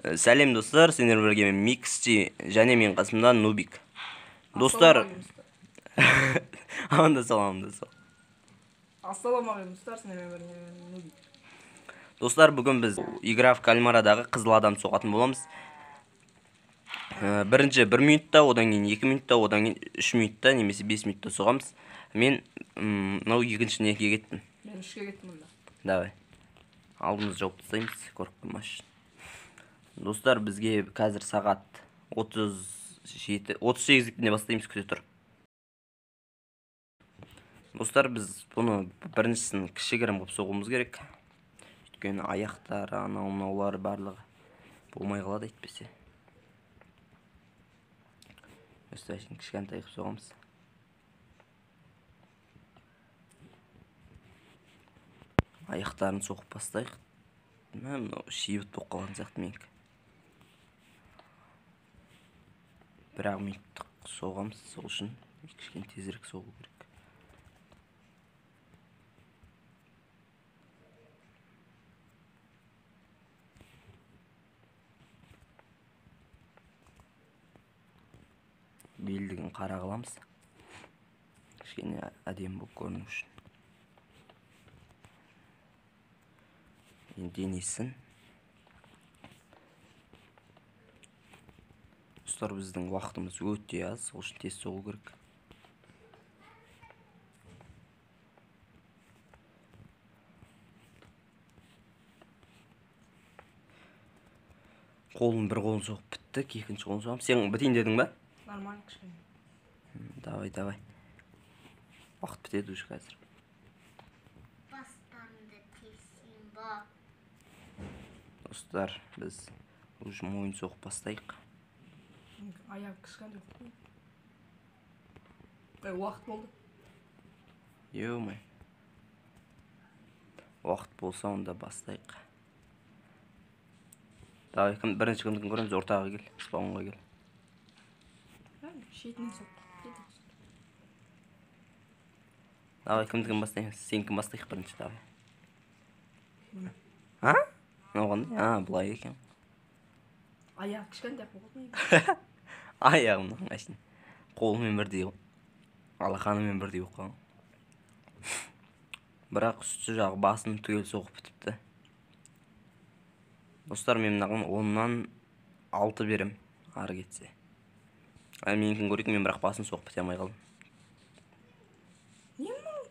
Сәлем достар, сендер бірге мен Миксти және мен қасымда Нубик. Достар, амандасал, амандасал. Ассалаумағалейкум достар, сендермен бірге мен Нубик. Достар, бүгін біз Игра в Кальмарадағы қызыл адам соғатын боламыз. Бірінші 1 минутта, одан кейін 2 минутта, одан кейін 3 минутта немесе 5 минутта соғамыз. Мен мынау екінші неге кеттім. Мен 3-ке кеттім онда. Давай. Алдымызды жауып тастаймыз, көріп қоймас үшін. Достар, бізге қазір сағат 37, 38-ден бастаймыз, күте тұр. Достар, біз бұны біріншісін кішігірім қылып соғуымыз керек. Өйткені аяқтары, анау мынаулары барлығы болмай қалады әйтпесе. Өстіп әшейін кішкентай қылып соғамыз. Аяқтарын соғып бастайық. Мә, мынау шиебіт болып қалған сияқты менікі. Бір-ақ минуттық соғамыз, сол үшін кішкене тезірек соғу керек. Белдігін қара қыламыз. Кішкене әдемі болып көріну үшін. Енді денесін. Достар, біздің уақытымыз өте аз, сол үшін тез соғу керек. Қолын бір қолын соғып біттік, екінші қолын соғамыз. Сен бітейін дедің ба? Нормально, кішкене. Давай, давай. Уақыт бітеді уже қазір. Бастарымды тексейін ба? Достар, біз уже мойын соғып бастайық. Аяқ кішкентай болып қойды. Уақыт болды. Ё-моё. Уақыт болса онда бастайық. Давай, кім бірінші кімдікін көреміз? Ортаға кел, спаунға кел. Шетінен соқ. Давай, кімдікін бастаймыз? Сенікін бастайық бірінші, давай. А? Мынау қандай? А, былай екен. Аяғы кішкентай болып қалды. Аяғымның әшейін қолымен бірдей, алақанымен бірдей болып қалған. Бірақ үсті жағы басын түгел соғып бітіпті. Достар, мен мынаған 10-нан 6 берем, ары кетсе. Ә, менікін көрейік, мен бірақ басын соғып біте алмай қалдым. Не мынау?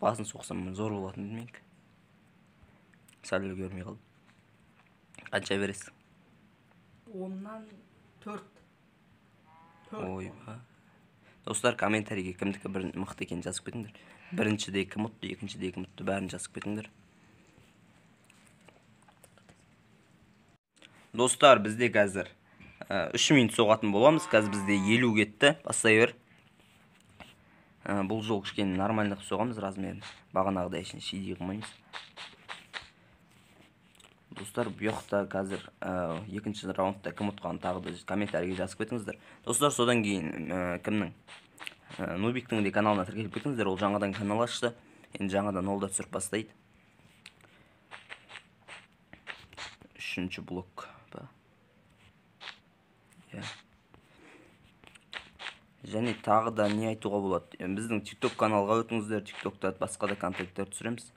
Басын соқсам зор болатын еді менікі. Сәл үлгермей қалдым. Қанша бересің? 10-нан 4. Ойба. Достар, комментарийге кімдікі бір мықты екенін жазып кетіңдер. Біріншіде кім ұтты, екіншіде кім ұтты, бәрін жазып кетіңдер. Достар, бізде қазір 3 минут соғатын боламыз. Қазір бізде 50 кетті. Бастай бер. Бұл жол кішкене нормально қылып соғамыз размерін. Бағанағыдай әшейін шидей қылмаймыз. Достар, бұл жақта қазір екінші раундта кім ұтқанын тағы да комментарийге жазып кетіңіздер. Достар, содан кейін кімнің Нубиктің де каналына тіркеліп кетіңіздер. Ол жаңадан канал ашты. Енді жаңадан ол да түсіріп бастайды. Үшінші блок ба? Иә. Және тағы да не айтуға болады? Біздің TikTok каналға өтіңіздер. TikTokта басқа да контенттер түсіреміз.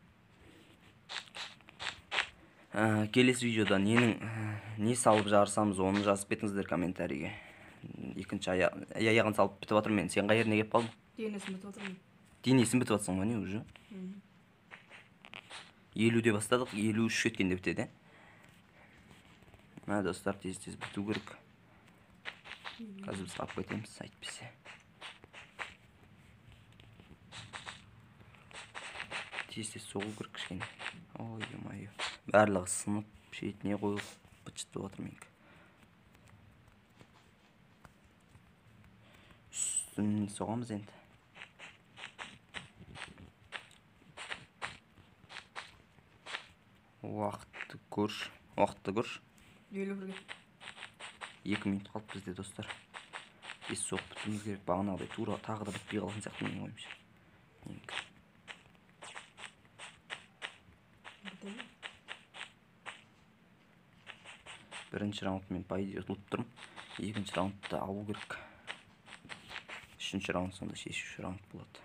Келесі видеода не салып жарысамыз, оны жазып кетіңіздер комментарийге. Екінші аяғын салып бітіп жатырмын мен. Сен қай жеріне келіп қалдың? Денесін бітіп жатырмын. Денесін бітіп жатсың ба не уже? 50-де бастадық, 53 кеткенде бітеді. Мә, достар, тез-тез біту керек. Қазір біз алып кетеміз, әйтпесе. Тез-тез соғу керек кішкене. Ой, ё-моё. Барлығы сынып, шетіне қойылып, быт-шыт болып жатыр менікі. Үстін соғамыз енді. Уақытты көрші, уақытты көрші. 51-ге. 2 минут қалды бізде, достар. Тез соғып бітуіміз керек. Бағанағыдай тура тағы да бітпей қалған сияқты менің ойымша. Менікі. Бірінші раунд мен по идее ұтылып тұрмын. Екінші раундты алу керек. Үшінші раунд сонда шешуші раунд болады.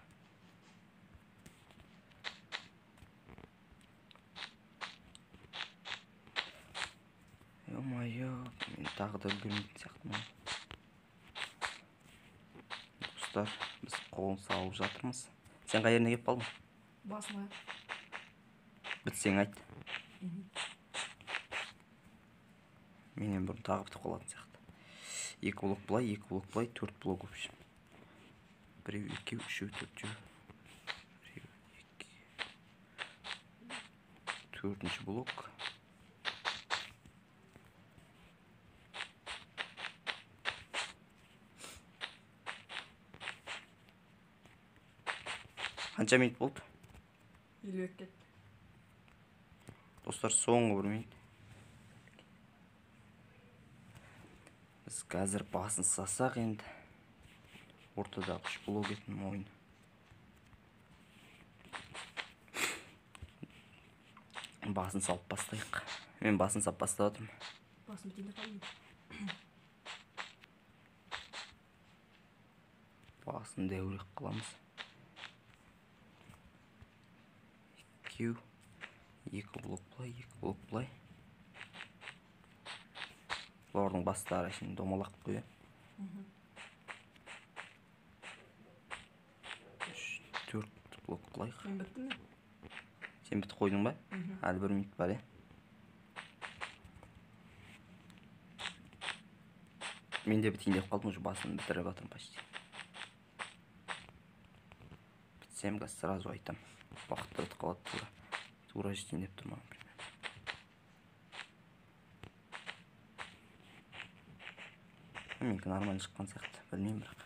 Ё-моё, мен тағы да үлгермейтін сияқтымын. Достар, біз қолын салып жатырмыз. Сен қай жеріне келіп қалдың? Басына. Бітсең айт. Менен бұрын тағы бітіп қалатын сияқты. 2 блок былай, 2 блок былай, 4 блок в общем. 1, 2, 3, 4. 1, 2, 4-ші блок. Қанша минут болды? 52 кетті. Достар, соңғы бір минут. Біз қазір басын сасақ енді. Ортадағы 3 блок етін ойын. Басын салып бастайық. Мен басын салып бастап жатырмын. Басын бітейін деп қалдым. Басын дәурек қыламыз. 2 блок былай, 2 блок былай. Бұлардың бастары әшейін домалақ қой. 3, 4 блок қылайық. Мен біттім ме? Сен бітіп қойдың ба? Әлі 1 минут бар, е? Мен де бітейін деп қалдым, уже басын бітіріп жатырмын почти. Бітсем қазір сразу айтам. Уақыт та бітіп қалады тура. Тура жетейін деп тұрмын, примерно. Менікі нормально шыққан сияқты, білмеймін бірақ.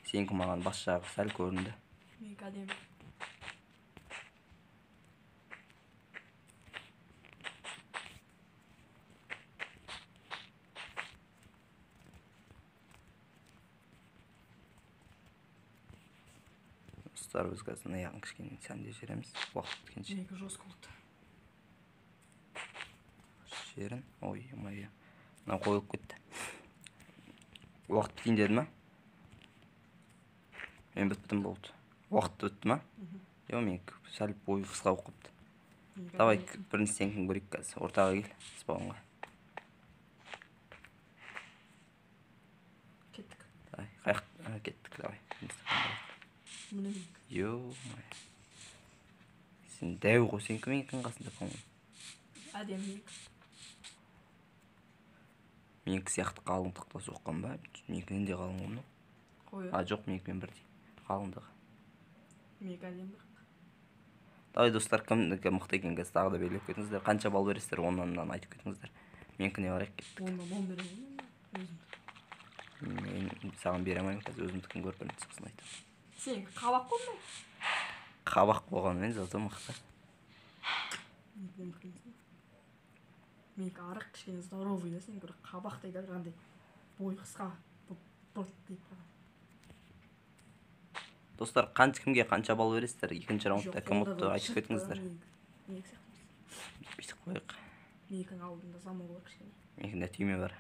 Сенікі маған бас жағы сәл көрінді. Менікі әдемі. Достар, біз қазір мына жағын кішкене сәндеп жібереміз. Уақыт біткенше. Менікі жестко болды. Жерін, ой, ой, мынау қойылып кетті. Уақыт бітейін деді ма? Мен біттім болды. Уақыт өтті ма? Жоқ, менікі сәл бойы қысқа болып қалыпты. Давай, бірінші сенікін көрейік қазір. Ортаға кел, спаунға. Кеттік. Давай, қаяқ, кеттік, давай. Міне менікі. Ё-моё. Сен дәу ғой, сенікі менікінің қасында, по-моему. Әдемі менікі. Менікі сияқты қалыңдықта соққан ба? Менікінен де қалың ғой мынау. Қой. А, жоқ, менікімен бірдей. Қалыңдығы. Менікі әдемі бірақ. Давай, достар, кімдікі мықты екен қазір тағы да белгілеп кетіңіздер. Қанша балл бересіздер, оннан мынаны айтып кетіңіздер. Менікіне қарайық, кеттік. Оннан 10 беремін мен өзім. Мен саған бере алмаймын, қазір өзімдікін көріп бірінші сосын айтамын. Сенікі қабақ қой мынау. Қабақ болғанымен зато мықты. Менікінен мықты емес. Менікі арық, кішкене здоровый да, сенікі бір қабақтай да, бір андай бойы қысқа, бұрт деп қалған. Достар, кімге қанша балл бересіздер? Екінші раундта Жоқ, кім қолда ұтты, бір айтып шықты, кетіңіздер. менікі сияқты емес. Бүйтіп қояйық. Менікінің алдында замок бар кішкене. Менікінде түйме бар.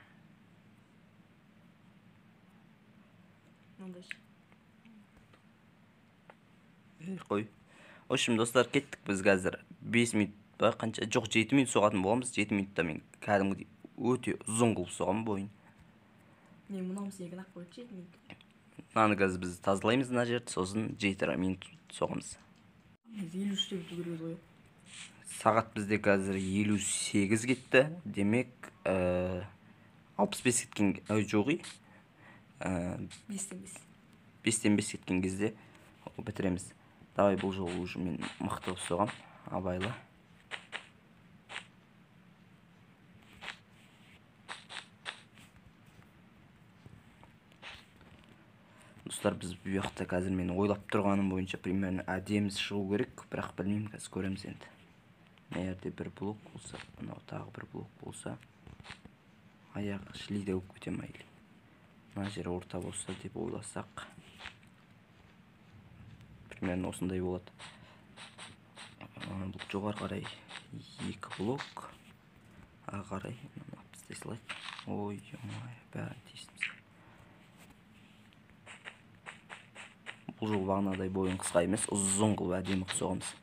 Мынандай ше. Ей, қой. В общем, достар, кеттік біз қазір 5 минут па, қанша? Жоқ, 7 минут соғатын боламыз. 7 минутта мен кәдімгідей өте ұзын қылып соғамын бойын. Не, мынау сенікін ақ қойды, 7 минут. Мынаны қазір біз тазалаймыз мына жерді, сосын 7 минут соғамыз. Біз елу үште біту керек еді ғой. Сағат бізде қазір елу сегіз кетті. Демек, алпыс бес кеткен, ой, жоқ, ей. Бестен бес. Бестен бес кеткен кезде бітіреміз. Давай, бұл жолы уже мен мықты қылып соғам, абайлы. Достар, біз бұл жақта қазір мен ойлап тұрғаным бойынша примерно әдемі шығу керек, бірақ білмеймін, қазір көреміз енді. Мына жерде бір блок болса, мынау тағы бір блок болса, аяғы шілейді болып кете ма или мына жер орта болса деп ойласақ, примерно осындай болады. Бұл жоғары қарай 2 блок, ары қарай мынаны тастай салайық. Ой, ой, бәрін тиістім. Бұл жолы бағанадай бойын қысқа емес, ұзын қылып әдемі қылып соғамыз.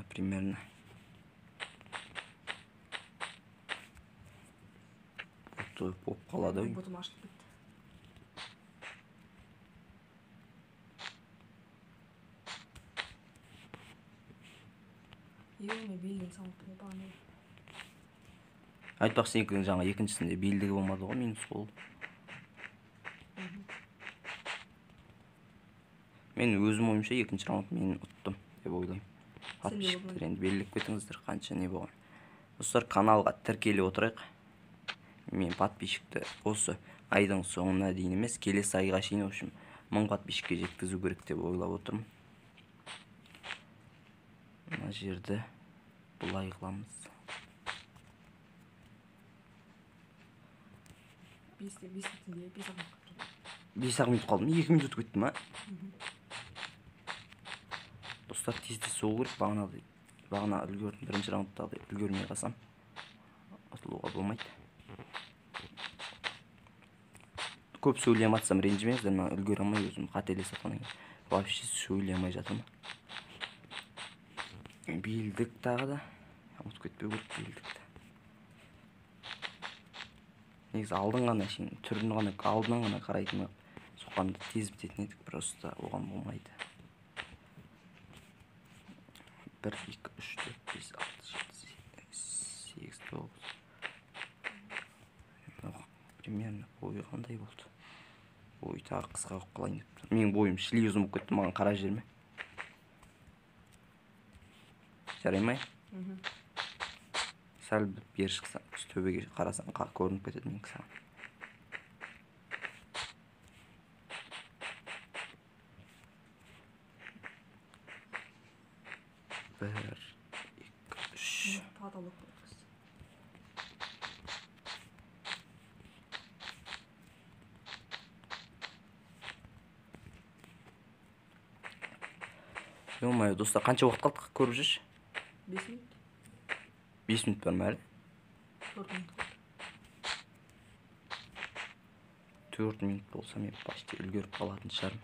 Примерно. Бұты болып қалады. Бұтым ашылып кетті. Мен белден салып бағана. Айтпақшы, сенікінің жаңа екіншісінде белдігі болмады ғой, минус болды. Мен өзім ойымша екінші раунд мен ұттым деп ойлаймын. Подписчиктер енді белгілеп кетіңіздер қанша не болған. Достар, каналға тіркеліп отырайық. Мен подписчикті осы айдың соңына дейін емес, келесі айға шейін, в общем, 1000 подписчикке жеткізу керек деп ойлап отырмын. Мына жерді былай қыламыз. 5 минут қалды. 2 минут өтіп кетті ма? Достар, тез-тез соғу керек. Бағана үлгердім. Бірінші раундтағыдай үлгермей қалсам ұтылуға болмайды. Көп сөйлей алмасам ренжімеңіздер, мен үлгере алмай өзім қателесіп жатқаннан кейін вообще сөйлей алмай жатырмын. Белдік тағы да ұмытып кетпеу керек белдікті. Негізі алдын ғана шейін, түрін ғана, алдынан ғана қарайтын соққанды тез бітетін едік, просто оған болмайды. 1, 2, 3, 4, 5, 6, 7, 8, 9. Примерно бойы қандай болды? Бойы тағы қысқа болып қалайын деп тұр. Менің бойым шіли ұзын болып кетті, маған қара жіберме. Жарай ма? Сәл бері шықсаң, төбеге қарасаң, көрініп кетеді менікі саған. 1, 2, 3. Потолок. Ё-моё, достар, қанша уақыт қалдық көріп жүрші? 5 минут. 5 минут бар ма әлі? 4 минут қалды. 4 минут болса мен почти үлгеріп қалатын шығармын.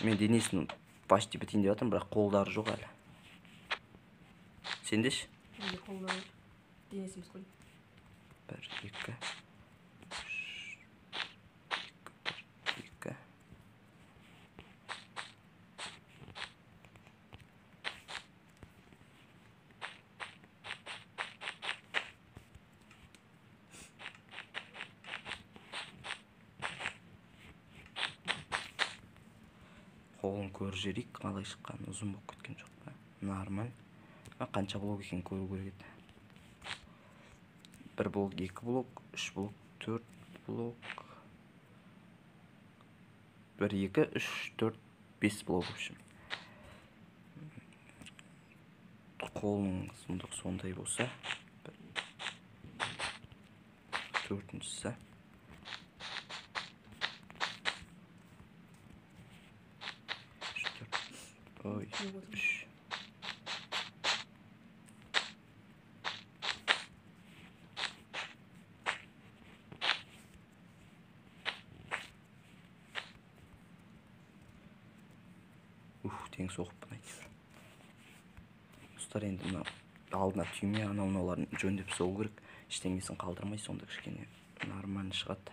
Мен денесін почти бітейін деп жатырмын, бірақ қолдары жоқ әлі. Сенде ше? Менде қолдары бар. Денесіміз қой. 1, 2, 3, 2, 1, 2. Қолын көріп жіберейік, қалай шыққанын, ұзын болып кеткен жоқ па? Нормаль. Қанша блок екенін көру керек еді. 1 блок, 2 блок, 3 блок, 4 блок. 1, 2, 3, 4, 5 блок, в общем. Қолының ұзындығы сондай болса, төртіншісі. Ой, 3. Ух, тең соғыппын әйтеуір. Достар, енді мына алдына түйме анау мынауларын жөндеп соғу керек. Ештеңесін қалдырмай, сонда кішкене нормально шығады.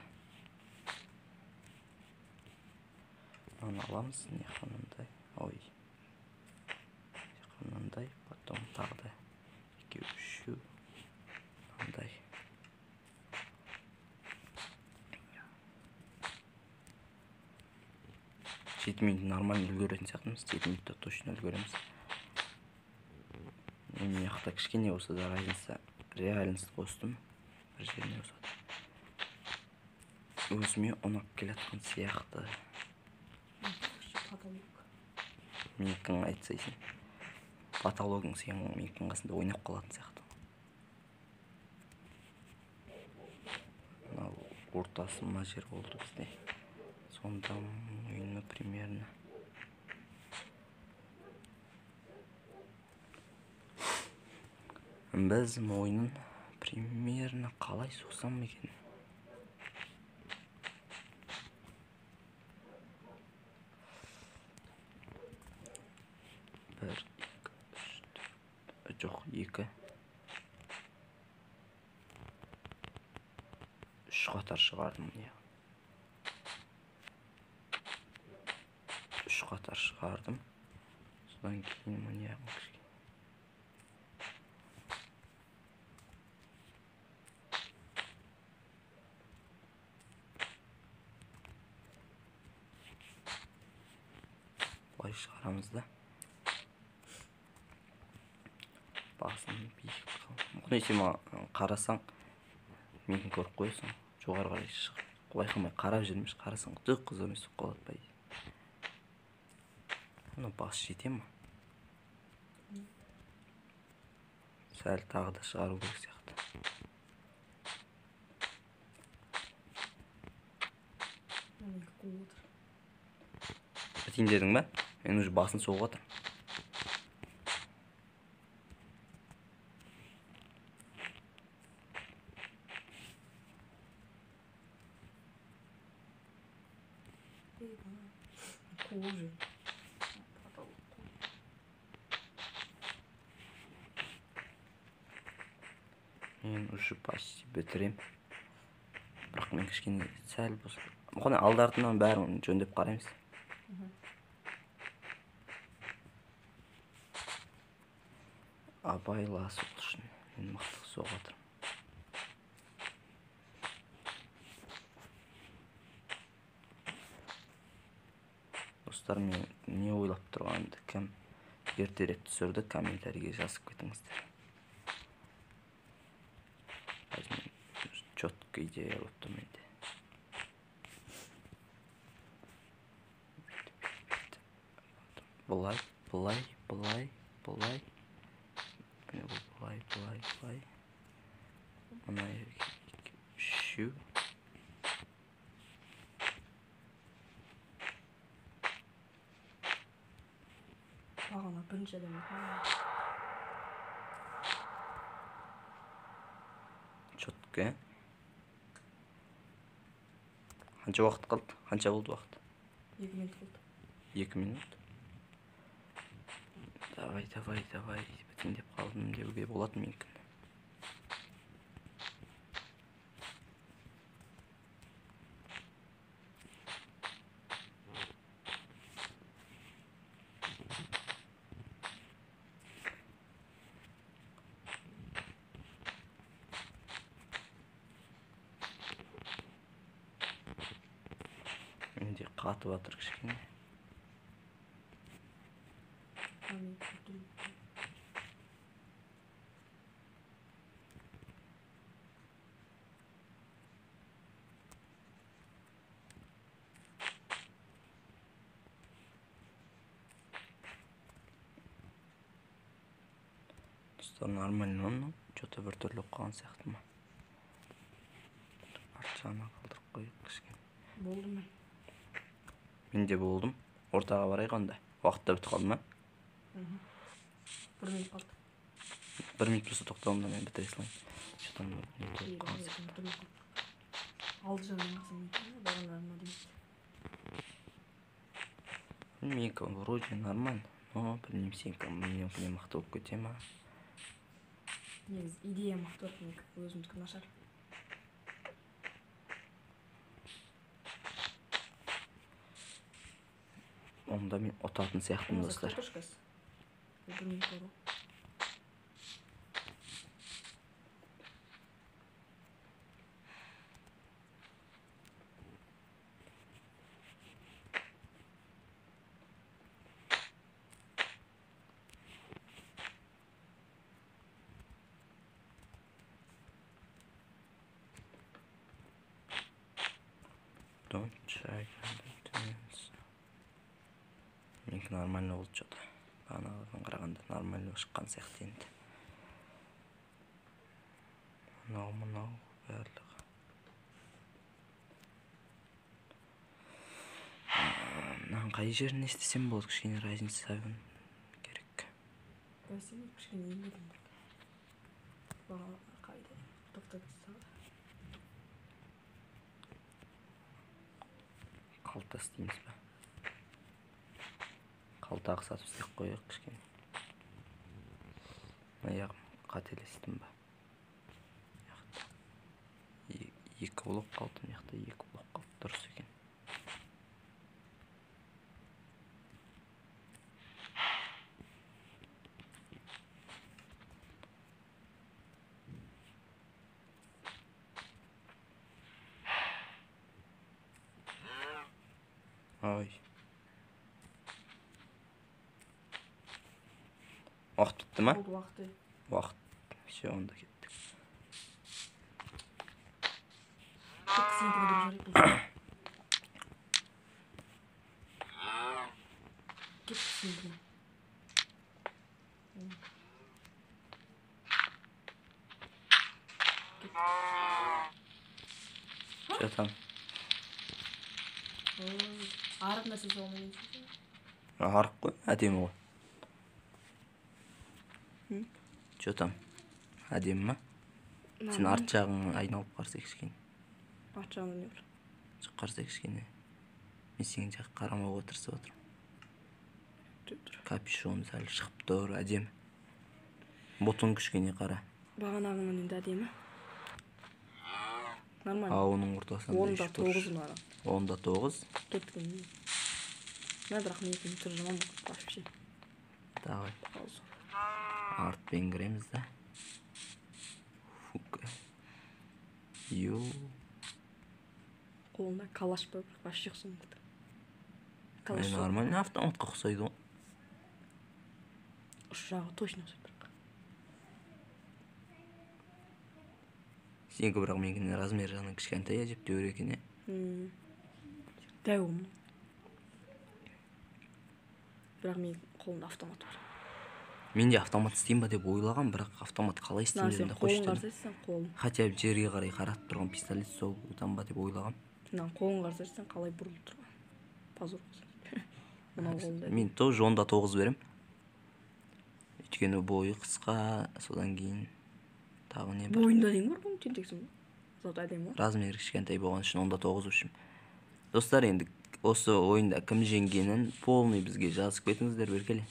Мынаны аламыз, мына жақта мынандай. Ой. Мынандай, потом тағы да 2, 3, мынандай. 7 минут нормально үлгеретін сияқтымыз. 7 минутта точно үлгереміз. Мен мына жақта кішкене болса да разница, реальность қостым. Бір жеріне болса да. Өзіме ұнап келе жатқан сияқты. Менікін айтсай сен. Потологың сенің менікінің қасында ойнап қалатын сияқты. Мынау ортасы мына жер болды бізде. Сонда мойны примерно. Біз мойнын примерно қалай соқсам екен? Бір, екі, үш, төрт, жоқ, екі. Үш қатар шығардым, міне. Үш қатар шығардым. Содан кейін міне кішкене. Былай шығарамыз да. Басын биік қылып. Мұны сен маған қарасаң, менікін көріп қоясың. Жоғары қарай шығып, байқамай қарап жүрмеш, қарасаң түк қызық емес болып қалады по идее. Мына бас жете ма? Сәл тағы да шығару керек сияқты. Бітейін дедің ба? Мен уже басын соғып жатырмын. Мен уже почти бітірем. Бірақ мен кішкене сәл болса. Мұқаны алды артынан бәрін жөндеп қараймыз. Абайла сол үшін мен мықты соғып жатырмын. Достар, мен не ойлап тұрғанымды кім ертерек түсірді, комментарийге жазып кетіңіздер. Четкий идея болып тұр менде. Былай, былай, былай, былай. Былай, былай, былай. Мына екі, үшеу. Бағана бірінші адам екен. Четко. Қанша уақыт қалды? Қанша болды уақыт? 2 минут қалды. 2 минут. Давай, давай, давай. Бітейін деп қалдым деуге болады менікін. Менде қатып жатыр кішкене. Достар, нормально мынау. Что-то біртүрлі болып қалған сияқты ма? Арт жағына қалдырып қояйық кішкене. Болды ма? Мен де болдым. Ортаға барайық онда. Уақыт та бітіп қалды ма? 1 минут қалды. 1 минут болса тоқтауымда мен бітіре салайын. Что-то не болып қалған сияқты. Алты жағынан қалсам екен, бағаналарына дейін. Менікі вроде нормально, но білмеймін, сенікі менікінен мықты болып кете ма? Негізі идея мықты болып, менікі өзімдікі нашар. Онда мен ұтатын сияқтымын, достар. 1 минут болды. Don't check. Менікі нормально болды что-то. Бағанағыдан қарағанда нормально шыққан сияқты енді. Мынау, мынау барлығы. Мынаның қай жерін істесем болады, кішкене разница керек. Бәсе, кішкене еңбек. Қайда? Тоқта. Қалта істейміз ба? Қалтағы сатып істеп қояйық кішкене. Аяғым қателестім ба? Екі блок қалды, мына жақта 2 блок қалды, дұрыс екен. Ой. Уақыт бітті ма? Болды уақыты. Уақыт. Все, онда кеттік. Кеттік, сенікіне дұрыс жарайды бұл. Кеттік сенікіне. Че там? Арық нәрсе соғылмай. Арық қой, әдемі ғой. Че там? Әдемі ма? Сен арт жағың айналып қарасай кішкене. Арт жағында не бар? Қарасай кішкене. Мен сенің жаққа қарамауға тырысып отырмын. Капюшон сәл шығып тұр, әдемі. Бұтың кішкене қара. Бағанағынан енді әдемі. Нормально. А оның ортасында 10,9 мынаған. 10,9. Кеттік. Мә, бірақ менікінің түрі жаман болып кетті вообще. Давай. Артпен кіреміз да. Фука. Йо. Қолында калаш бар, бірақ вообще ұқсамайды. Калаш. Нормально автоматқа ұқсайды ғой. Ұш жағы точно ұқсайды бірақ. Сенікі бірақ менікінен размер жағынан кішкентай әжептәуір екен, е? Дәу мынау. Бірақ менің қолымда автомат бар. Мен де автомат істеймін ба деп ойлағам, бірақ автомат қалай істеймін дедім де қойшы Қолын дедім. қарасайшы сен, қолын. Хотя бы жерге қарай қаратып тұрған пистолет соғудан ба деп ойлағам. Мына қолын қарасайшы сен, қалай бұрылып тұрған. Позор болсын. Мынау қолында. Мен тоже 10,9 берем. Өйткені бойы қысқа, содан кейін тағы не бар? Бойында нең бар бұның, тентексің ба? Зат әдемі ғой. Размері кішкентай болған үшін 10,9 үшін. Достар, енді осы ойында кім жеңгенін полный бізге жазып кетіңіздер беркеле.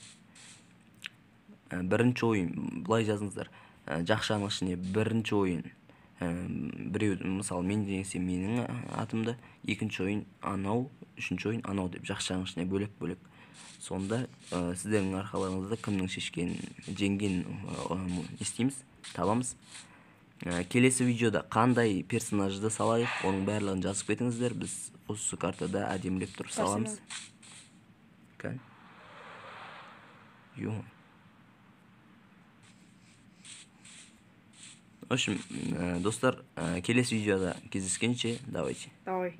Бірінші ойын былай жазыңыздар. Жақшаның ішіне бірінші ойын, біреу, мысалы, мен жеңсем менің атымды, екінші ойын анау, үшінші ойын анау деп жақшаның ішіне бөлек-бөлек. Сонда сіздердің арқаларыңызда кімнің шешкенін, жеңгенін, не істейміз, табамыз. Келесі видеода қандай персонажды салайық, оның барлығын жазып кетіңіздер. Біз осы картада әдемілеп тұрып саламыз. Кән. Ё. В общем, достар, келесі видеода кездескенше, давайте. Давай.